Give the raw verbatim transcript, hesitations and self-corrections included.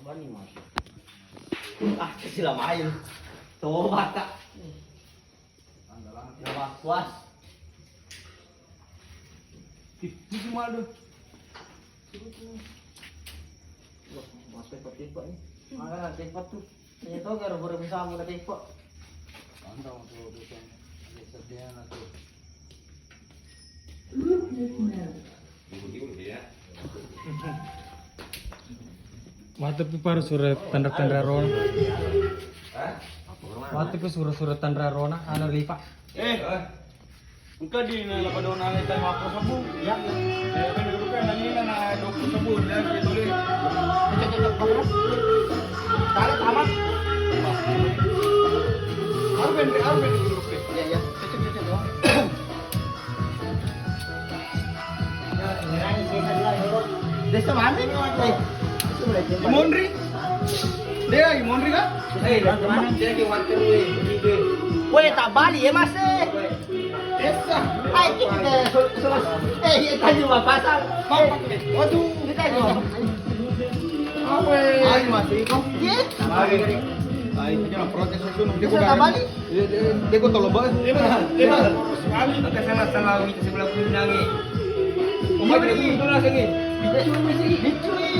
Ani masuk. Ah, kecil main. Coba, Kak. Ya, was-was. Ih, ini cuma ada. Wah, mas tepuk-tepuk nih. Mana tepuk tuh? Ini tuh gara-gara bisa mau tepuk. Mantap tuh, bukan. Ada sediaan tuh. Mate pi paru sura tanra-tanra rona. Mate pi sura-sura tanra rona, ana lipa. Eh, engka di na lapa dona le tang mappo sabu. Ya. Ya, kan dulu kan nani na na dua puluh sabu, ya, gitu deh. Cocok, cocok, cocok. Tarik, aman. Aru ben, aru ben dulu, oke. Iya, iya. Cocok, cocok, dong. Desa mana ini? Eh, Monri? Dia lagi Monri kah? Eh, mana? Dia lagi warga gue. Weh, tak balik ya, Mas, eh. Desa. Hai, kita sul-, sul-, eh, iya, tadi mau pasang. Waduh. Kita juga. Apa? Ayo, Mas, iko. Iya. Ayo. Ayo, kita protes langsung. Dia bisa tak balik? Iya, dia, dia kok tolong banget. Iya, Mas. Iya, Mas. Sekali. Maka sama-sama itu sebelah punang, eh. Iya, Mas. Itu rasanya. Dicuri, dicuri.